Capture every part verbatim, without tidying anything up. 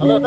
Halo,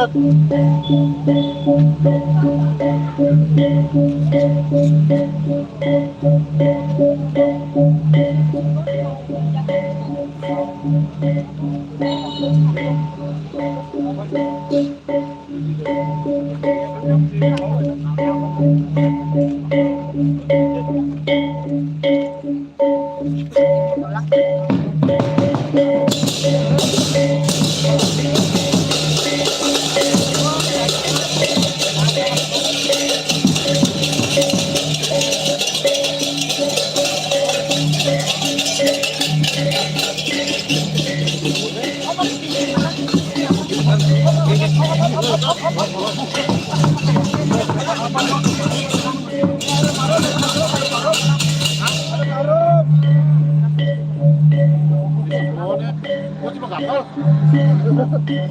Tet.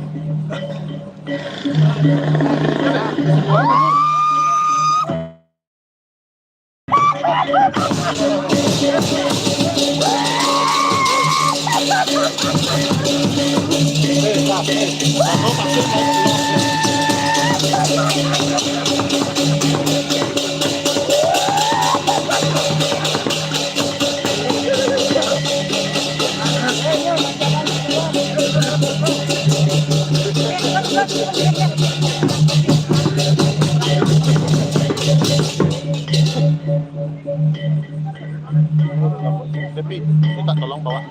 Tapi minta tolong bawa.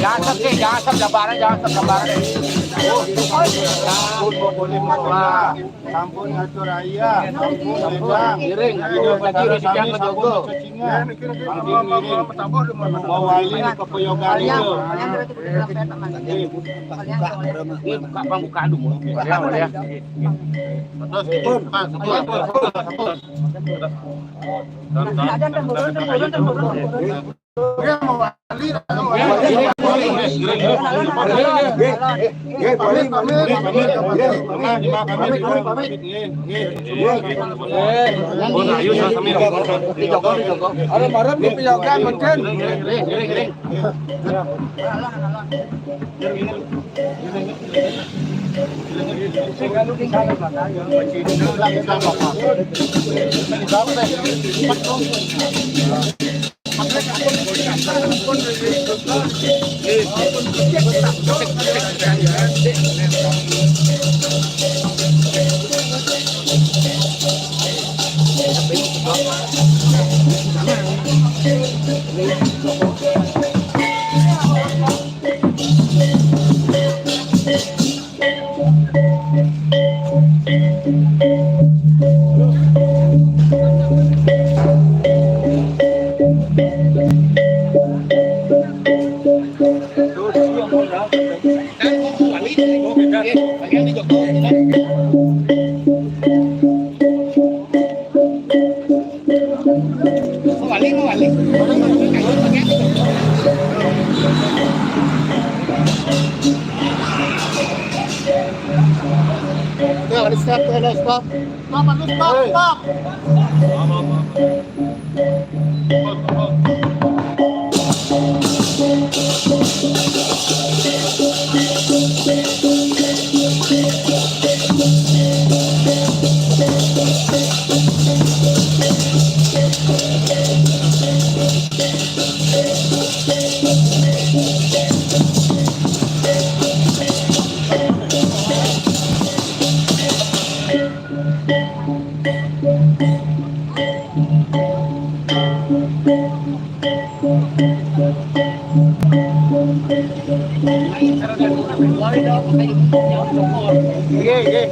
Jangan asap, jangan asap, gambaran, jangan asap, gambaran. Sampun, boleh, Pak. Sampun ngatur raya, sampun wedang. Ngiring, ayo, ngatur raya, sampun jogo. Mau wali ke Poyogari lo. Ini buka, Bang, buka dulu. Buka, ya. Terus, sampun, sampun, sampun. Arep-arep di pijakan mungkin. Stop, stop, stop. Stop, stop, stop. Nggih, nggih.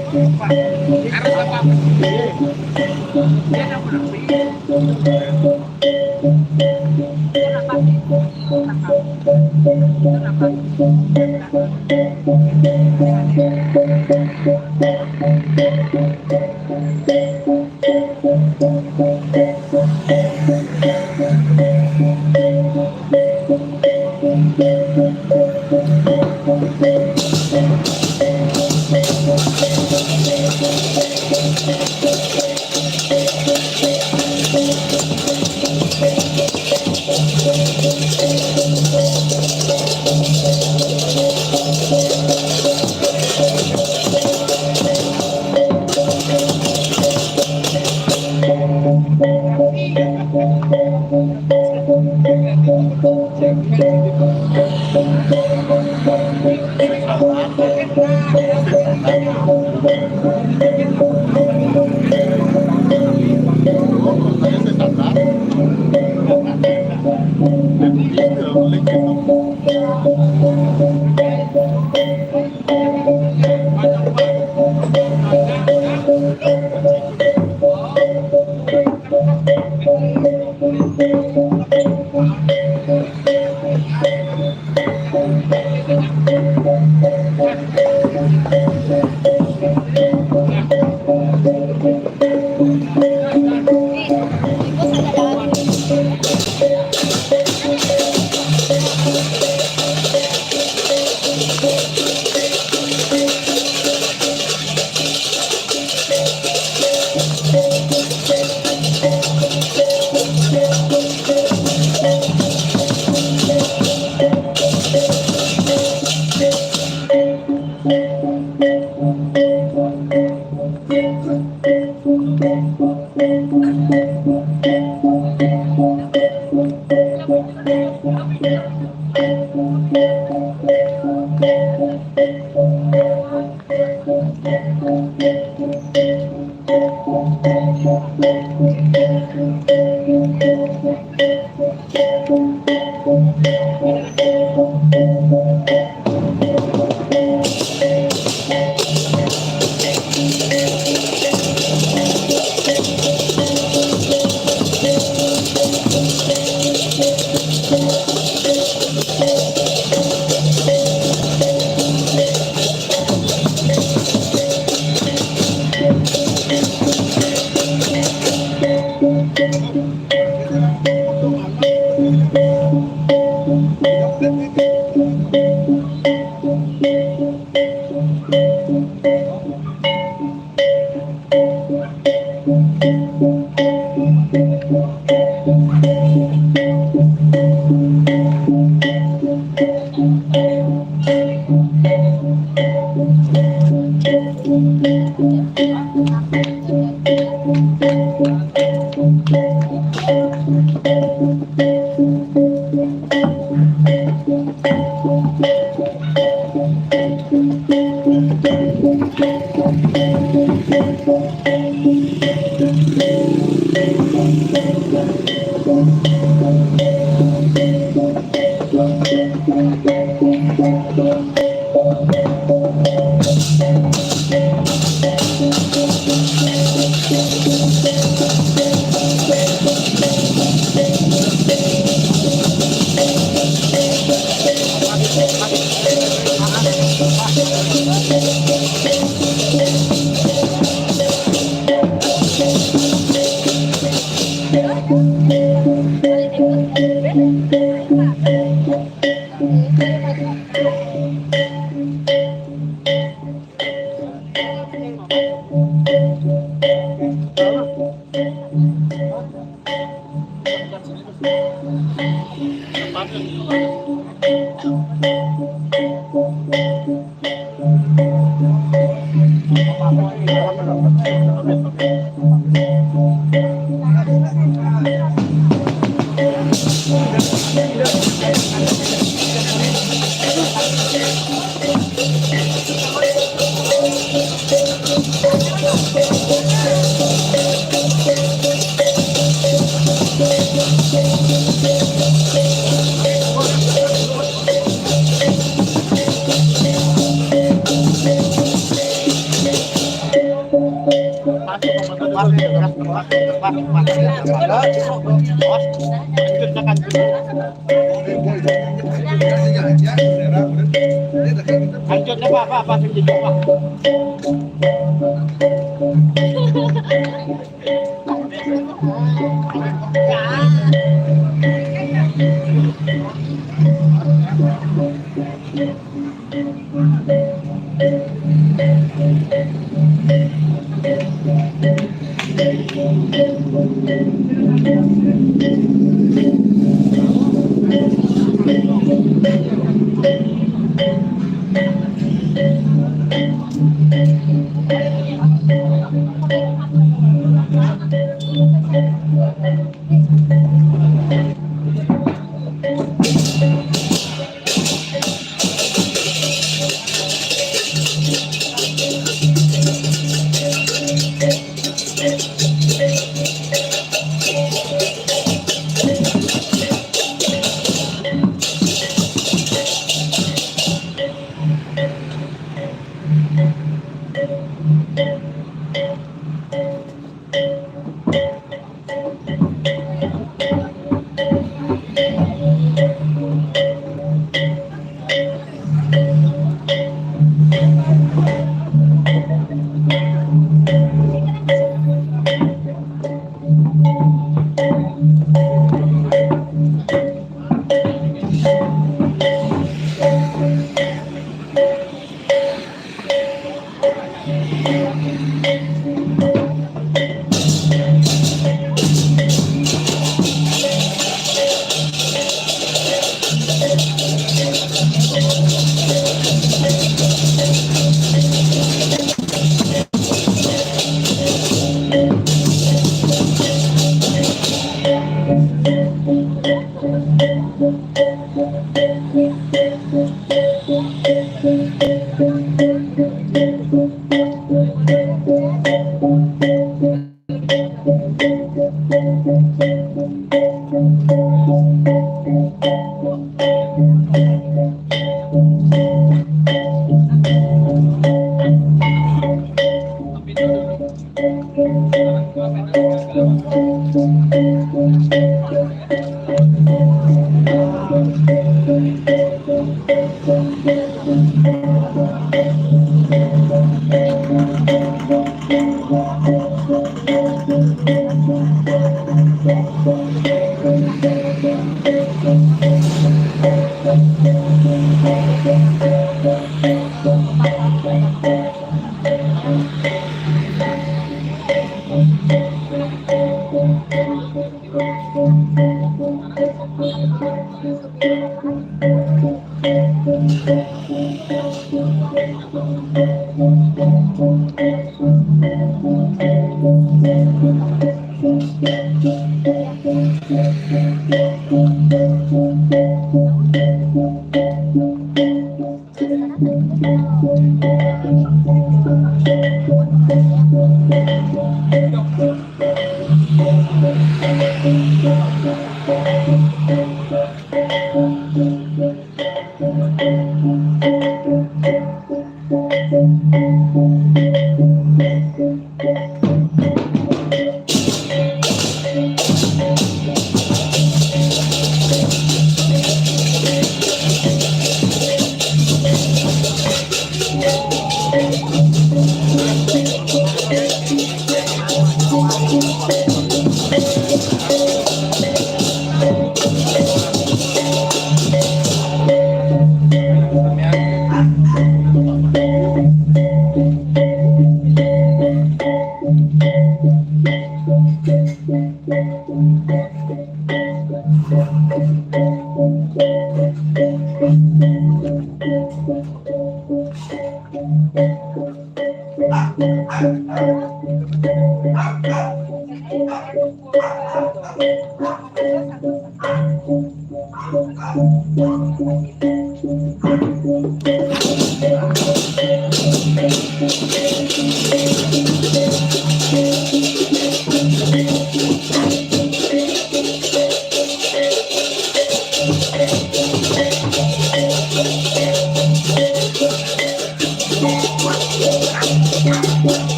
Lanjut na, pa, pa, pa, lanjut na, pa.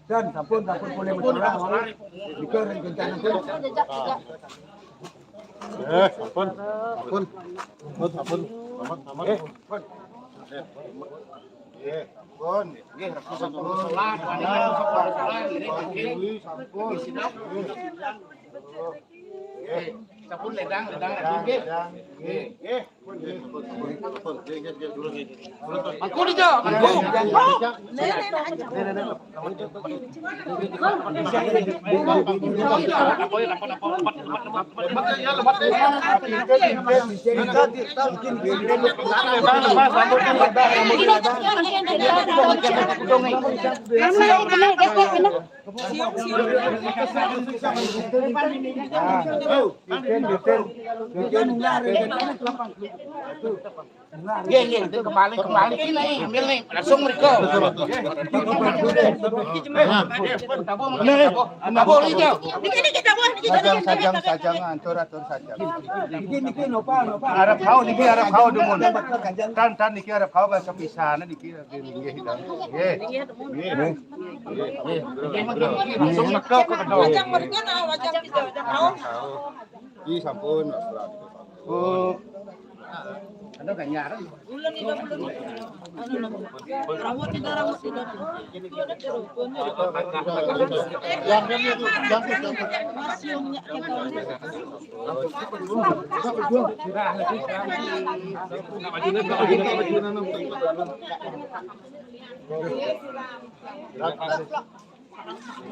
Dan, sampun, sampun boleh bersorak, mau. Jika rencana pun. Eh, sampun. Sampun. Sampun, sampun. Aman, aman. Eh, sampun. Eh, sampun. Nggih, sampun. Sampun. Sampun, ledang, ledang, ledang, nggih. Nggih, nggih. Mangku nih, Cok, mangku. Nggih, nggih, itu kembali, kembali sini, ambil nih, langsung mereka. Tabuh, tabuh, tabuh, tabuh, itu. Niki, niki, tabuh, niki, sajang, niki. Sajang, sajang, atur, atur sajang. Niki, niki, napa, napa? Arep kau, niki arep kau, dumun. Tan, tan, niki arep kau bahasa pisan, niki, nggih, nggih, nggih. Nggih, nggih, nggih. Langsung mereka ke kedua. Wajang, wajang, wajang, wajang, kau. Ih, sampun, Mas Pram. Oh. Ada ganyar. Ulun ini, ulun. Anu, anu. Rawat tidak, rawat tidak. Itu ada jeruk. Yang, yang, yang, yang, yang. Masih yang nyak kita.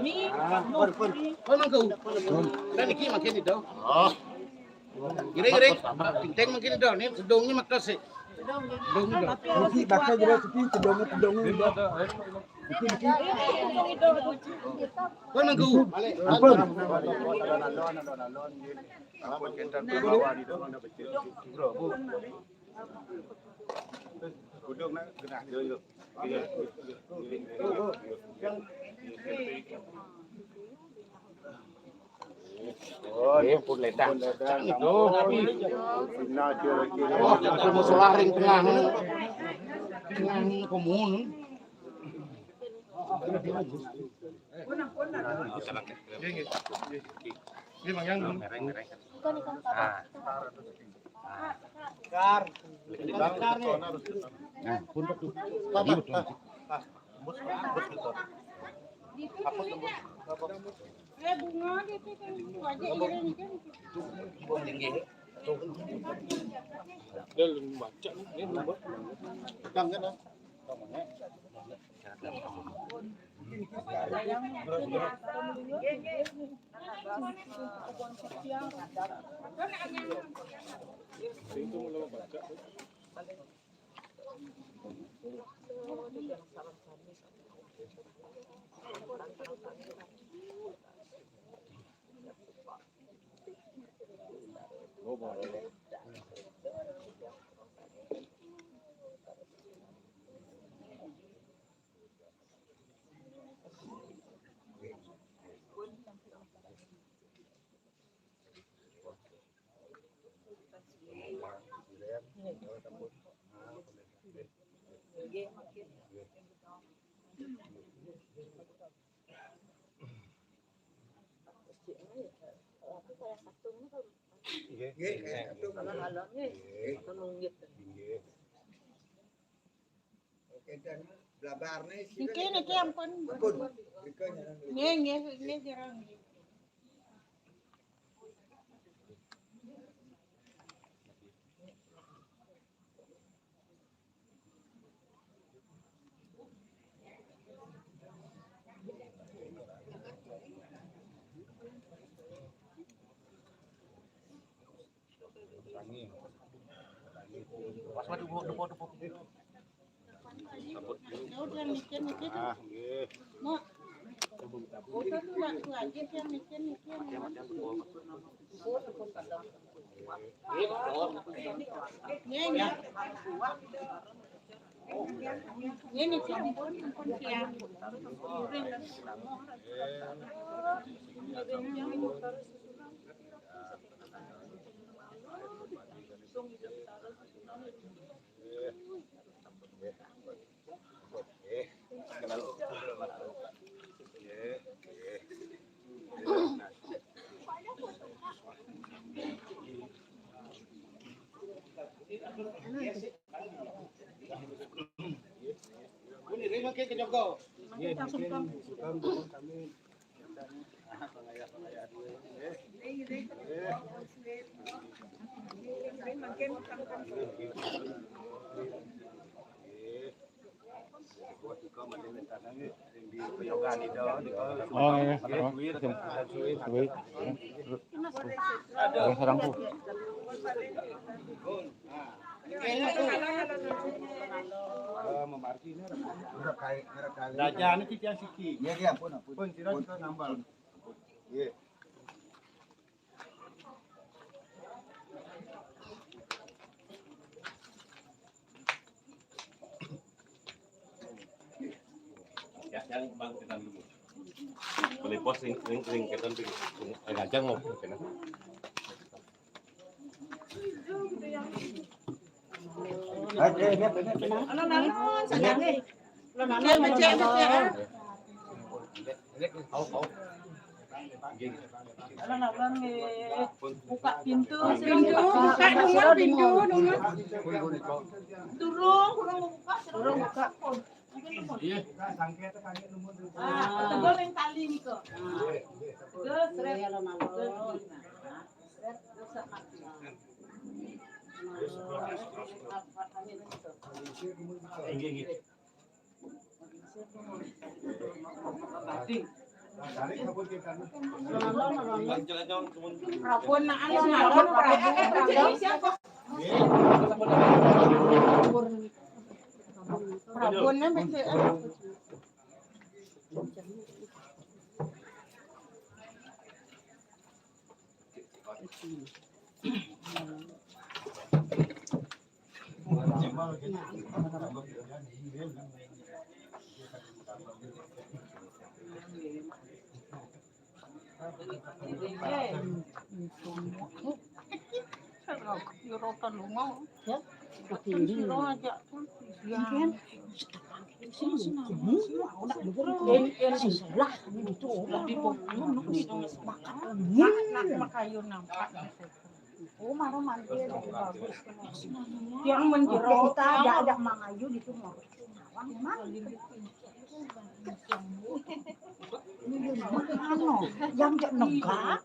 Ini. Ah, pun, pun. Pun mangku. Dan iki makin itu. Oh. Gini, gini. Penting mungkin itu, ini sedungnya makasih. Sedungnya. Iki bakal jadi sepi, sedungnya, sedungnya itu. Iki, iki. Kan mangku. Ampun. Ampun, kita bawa di dalam, ada becil. Bro, Bu. Kudung nak genah. Yo, yo. Oh, ini pun ledang. Pun ledang. Itu. Cina kira-kira. Oh, musola ring tengah. Tengah komun. Ini Bang Yang. Mereng, mereng. Ah. Kar. Kar. Nah, pun betul. Jadi betul. Eh, bunga dia tu kan, wajib iring kan. Dia belum baca ni, dia belum baca. Pegang kan, ah? Itu belum baca. Nggih, nggih, Sabtu malam-malam nggih. Nggih. Nggih. Oke, dan blabarne sira. Niki, niki ampun. Ampun. Mriko nyarang. Nggih, nggih, nggih, jarang. Ah, nggih. Mak. Udah tuh, Mak, tuh aja yang mikir, mikir. Ini, ini. Ini, ampun, ampun, ya. Oh, iya. Oh. Suwe. Suwe. Suwe sareng ku. Raja niki tiyang siki. Iya, iya, ampun, ampun. Pun sira kita nambal. Iya. Ya, yang bang kita dulu. Boleh pos ring, ring, ring, kita dulu. Agak aja ngobrol, kena. Oke, oke, oke. Alon-alon, sayang, eh. Alon-alon, eh. Buka pintu, pintu, buka dulu, dulu. Durung, durung buka, durung buka. Iya. Ah, tegol yang tali nih kok. Tegol, seret. Tegol, seret. Inggih, inggih. Rabun, nah, anu, nah, rabun, rabun. Rabun, nah, becek, eh. Oh, maro mandi ada bagus. Yang menjero kita ada ada mangayu di rumah. Wan man. Anu, yang cek negak.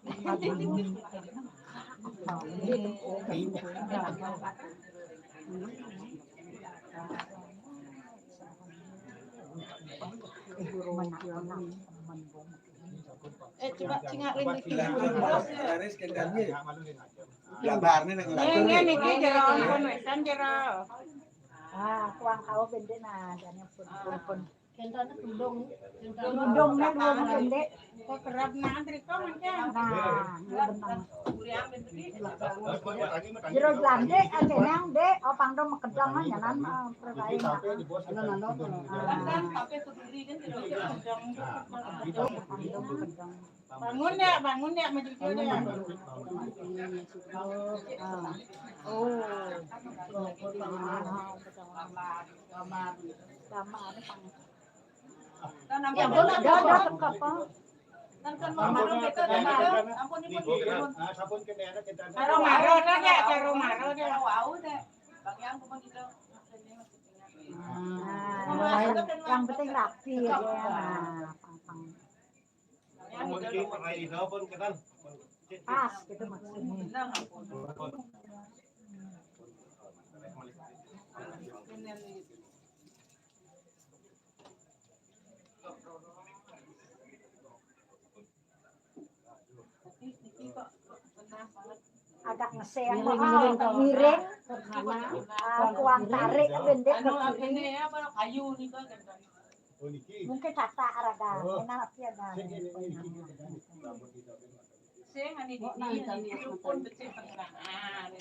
Eh, coba cingak lagi. Garis kendalnya. Gambarnya nang Ini niki jero pun wesan jero. Ah, kuang kau bende nah, jane pun. Pun. Kendane gendong. Gendongnya dua bende. Kok kerap nantri kok mungkin. Nah, iya benar. Jero jande aja nang de opang do makedang nyanan perkaya. Kan sampai peduli kan jero. Bangun ya, bangun ya, maju dulu ya. Oh. Sama ada pang. Kan ampun, ampun, ampun. Kan, kan, mama, kita, ampun, ampun, ampun. Karo maro dah, Dek, karo maro dah. Karo wau, Dek. Bang Yang, gua gitu. Nah, yang penting rapi ya. Nah, pang-pang. Pas gitu maksudnya. Agak ngeseng, miring, miring, miring, ah, kuang tarik, bendek ke kiri. Mungkin kata arah dah, enak ya dah. Sing ani di sini, ani di rukun becik tengah. Ah,